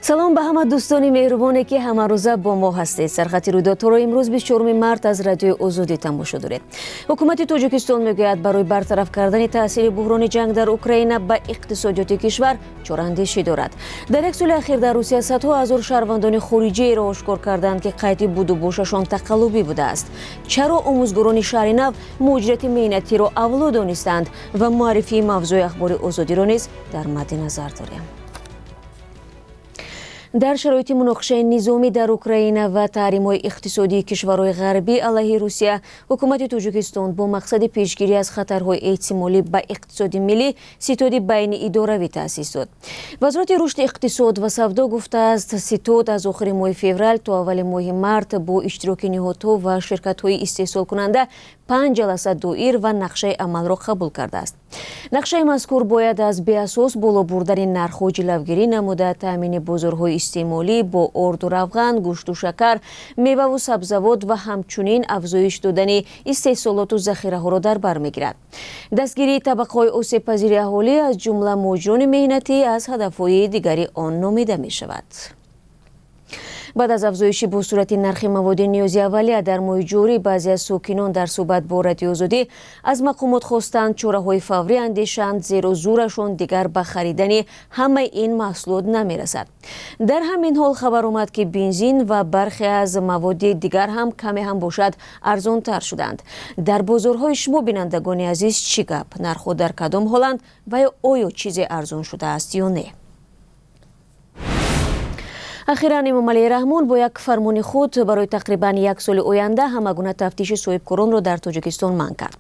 Салом ба ҳама дӯстони меҳрубоне, ки ҳамарӯза бо мо ҳастед. Сархати рӯйдодҳоро имрӯз 24 март аз Радиои Озодӣ тамошо доред. Ҳукумати Тоҷикистон мегӯяд, барои бартараф кардани таъсири буҳрони ҷанг дар Украина ба иқтисодиёти кишвар чораандешӣ дорад. Дар як соли ахир дар Русия садҳо ҳазор шаҳрвандони хориҷиеро ошкор карданд, ки қайди будубошашон тақаллубӣ будааст. Чаро омӯзгорони шаҳри нав муҳоҷирати меҳнатиро авло донистанд ва муаррифии мавзӯи Ахбори Озодиро низ дар мадди назар дорем. Дар шароити муноқишаи низомӣ дар Украина ва таҳримҳои иқтисодии кишварҳои ғарбӣ алайҳи Русия, ҳукумати Тоҷикистон бо мақсади пешгирӣ аз хатарҳои эҳтимолӣ ба иқтисоди миллӣ ситоди байниидоравӣ таъсис дод. Вазорати рушди иқтисод ва савдо гуфтааст, ситод аз охири моҳи феврал то аввали моҳи март бо иштироки ниҳодҳо ва ширкатҳои истеҳсолкунанда 5 ҷаласа доир ва нақшаи амалро қабул кардааст. Нақшаи мазкур бояд аз беасос боло бурдани нархҳо ҷилавгирӣ намуда, таъмини бозорҳои истеъмолӣ бо орду равған, гӯшту шакар, меваву сабзавот ва ҳамчунин афзоиш додани истеҳсолоту захираҳоро дар бар мегирад. Дастгирии табақаҳои осебпазири аҳолӣ, аз ҷумла муҳоҷирони меҳнатӣ, аз ҳадафҳои дигари он номида мешавад. Баъд аз афзоиши босуръати нархи маводи ниёзи аввалия дар моҳи ҷорӣ, баъзе аз сокинон дар суҳбат бо Радиои Озодӣ аз мақомот хостанд чораҳои фаврӣ андешанд, зеро зӯрашон дигар ба харидани ҳамаи ин маҳсулот намерасад. Дар ҳамин ҳол хабар омад, ки бензин ва бархе аз маводи дигар ҳам каме ҳам бошад арзонтар шуданд. Дар бозорҳои шумо, бинандагони азиз, чӣ гап? Нархҳо дар кадом ҳоланд ва ё оё чизе арзон шудааст ё не? Ахиран Эмомалӣ Раҳмон бо як фармони худ барои тақрибан як соли оянда ҳама гуна тафтиши соҳибкоронро дар Тоҷикистон манъ кард.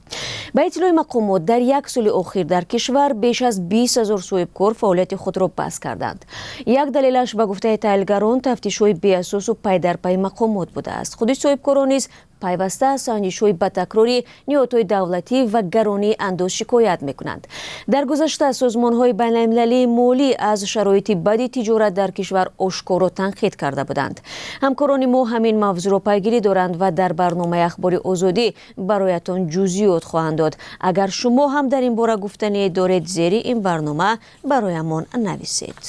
Ба иттилои мақомот, дар як соли охир дар кишвар беш аз 20 000 соҳибкор фаъолияти худро баст карданд. Як далелаш, ба гуфтаи таҳлилгарон, тафтишҳои беасосу пайдарпайи мақомот будааст. Худи соҳибкорон низ пайваста аз санҷишҳои ба такрори ниҳодҳои давлатӣ ва гаронии андоз шикоят мекунанд. Дар гузашта созмонҳои байналмилалии молӣ аз шароити бади тиҷорат дар кишвар ошкоро танқид карда буданд. Ҳамкорони мо ҳамин мавзӯъро пайгирӣ доранд ва дар барномаи Ахбори Озодӣ бароятон ҷузъиёт хоҳанд дод. Агар шумо ҳам дар ин бора гуфтание доред, зери ин барнома бароямон нависед.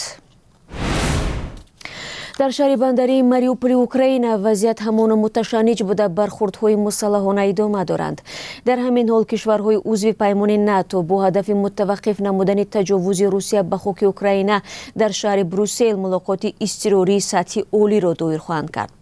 Дар шаҳри бандарии Мариуполи Украина вазъият ҳамоно муташанниҷ буда, бархурдҳои мусаллаҳона идома доранд. Дар ҳамин ҳол кишварҳои узви паймони НАТО бо ҳадафи мутаваққиф намудани таҷовузи Русия ба хоки Украина дар шаҳри Брюссел мулоқоти изтирории сатҳи олиро доир хоҳанд кард.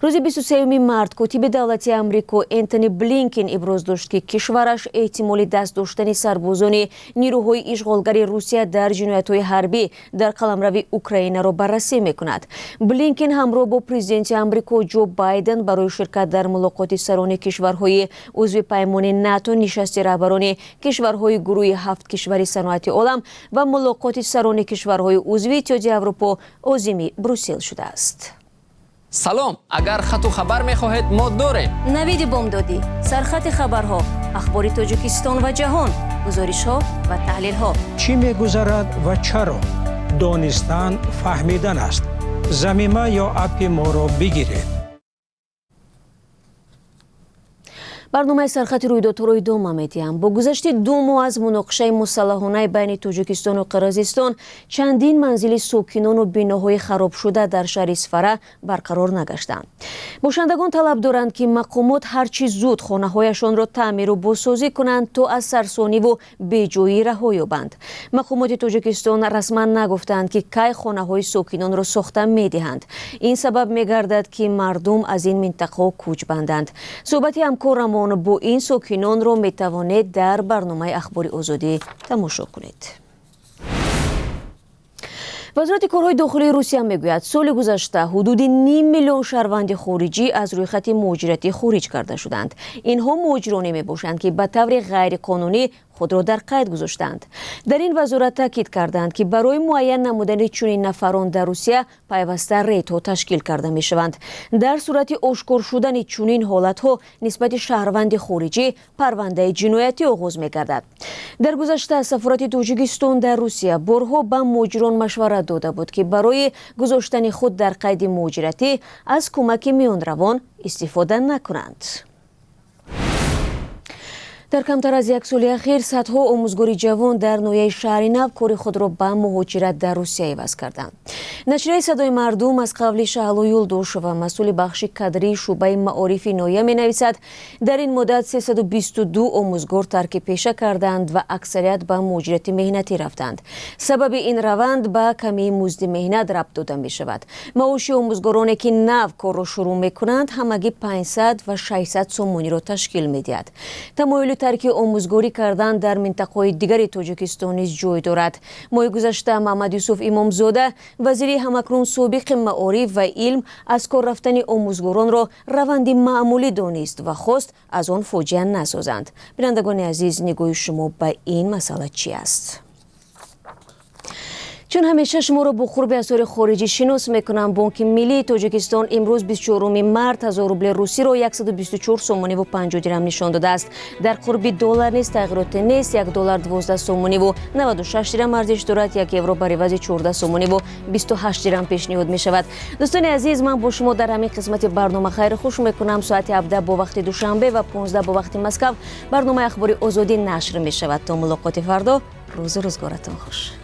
Рӯзи 23 март котиби давлати Амрико Энтони Блинкен иброз дошт, ки кишвараш эҳтимоли даст доштани сарбозони нирӯҳои ишғолгари Русия дар ҷиноятҳои ҳарбӣ дар қаламрави Украинаро баррасӣ мекунад. Блинкен ҳамроҳ бо президенти Амрико Ҷо Байден барои ширкат дар мулоқоти сарони кишварҳои узви паймони НАТО, нишасти раҳбарони кишварҳои гурӯҳи ҳафт кишвари саноати олам ва мулоқоти сарони кишварҳои узви Иттиҳоди Аврупо озими Брюссел шудааст. Салом, агар хату хабар мехоҳед, мо дорем. Навиди бомдодӣ, сархати хабарҳо, ахбори Тоҷикистон ва ҷаҳон, гузоришҳо ва таҳлилҳо. Чӣ мегузарад ва чаро? Донистан фаҳмидан аст. Замима ё аппи моро бигиред. Барномаи сархати рӯйдодҳоро идома медиҳам. Бо гузашти 2 моҳ аз муноқишаи мусаллаҳонаи байни Тоҷикистону Қирғизистон, чандин манзили сокинону биноҳои харобшуда дар шаҳри Исфара барқарор нагаштанд. Бошандагон талаб доранд, ки мақомот ҳарчи зуд хонаҳояшонро таъмиру бозсозӣ кунанд, то аз сарсониву беҷоӣ раҳо ёбанд. Мақомоти Тоҷикистон расман нагуфтаанд, ки кай хонаҳои сокинонро сохта медиҳанд. Ин сабаб мегардад, ки мардум аз ин минтақаҳо кӯч банданд. Суҳбати ҳамкорамон бо ин сокинонро метавонед дар барномаи Ахбори Озодӣ тамошо кунед. Вазорати корҳои дохилии Русия мегӯяд, соли гузашта ҳудуди ним миллион шаҳрванди хориҷӣ аз рӯйхати муҳоҷиратӣ хориҷ карда шуданд. Инҳо муҳоҷироне мебошанд, ки ба таври ғайриқонунӣ худро дар қайд гузоштанд. Дар ин вазорат таъкид карданд, ки барои муайян намудани чунин нафарон дар Русия пайваста рейдҳо ташкил карда мешаванд. Дар сурати ошкор шудани чунин ҳолатҳо нисбати шаҳрванди хориҷӣ парвандаи ҷиноятӣ оғоз мегардад. Дар гузашта сафорати Тоҷикистон дар Русия борҳо ба муҳоҷирон машварат дода буд, ки барои гузоштани худ дар қайди муҳоҷиратӣ аз кӯмаки миёнравон истифода накунанд. Дар камтар аз як соли ахир садҳо омӯзгори ҷавон дар ноҳияи Шаҳри Нав кори худро ба муҳоҷират дар Русия иваз карданд. Нашрияи «Садои мардум» аз қавли Шаҳло Юлдошева, масъули бахши кадрии шӯъбаи маорифи ноҳия, менависад: дар ин муддат 322 омӯзгор тарки пеша карданд ва аксарият ба муҳоҷирати меҳнатӣ рафтанд. Сабаби ин раванд ба камии музди меҳнат рабт дода мешавад. Маоши омӯзгороне, ки нав корро шурӯъ мекунанд, ҳамагӣ 500 ва 600 сомониро ташкил медиҳад. Тамоюли тарки омӯзгорӣ кардан дар минтақаҳои дигари Тоҷикистон низ ҷой дорад. Моҳи гузашта Маҳмад Юсуф Имомзода, вазири ҳамакнун собиқи маориф ва илм, аз кор рафтани омӯзгоронро раванди маъмулӣ донист ва хост, аз он фоҷиа насозанд. Бинандагони азиз, нигоҳи шумо ба ин масъала чӣ аст? Чун ҳамеша шуморо бо қурби асъори хориҷӣ шинос мекунам. Бонки миллии Тоҷикистон имрӯз, 24 март, 1000 рубли русиро 124 сомониву 50 дирам нишон додааст. Дар қурби доллар низ тағйироте нест: 1 доллар 12 сомониву 96 дирам арзиш дорад, 1 евро бар ивази 14 сомониву 28 дирам пешниҳод мешавад. Дӯстони азиз, ман бо шумо дар ҳамин қисмати барнома хайру хуш мекунам. Соати 17 бо вақти Душанбе ва 15 бо вақти Москав барномаи «Ахбори Озодӣ» нашр мешавад. То мулоқоти фардо, рӯзу рӯзгоратон хуш.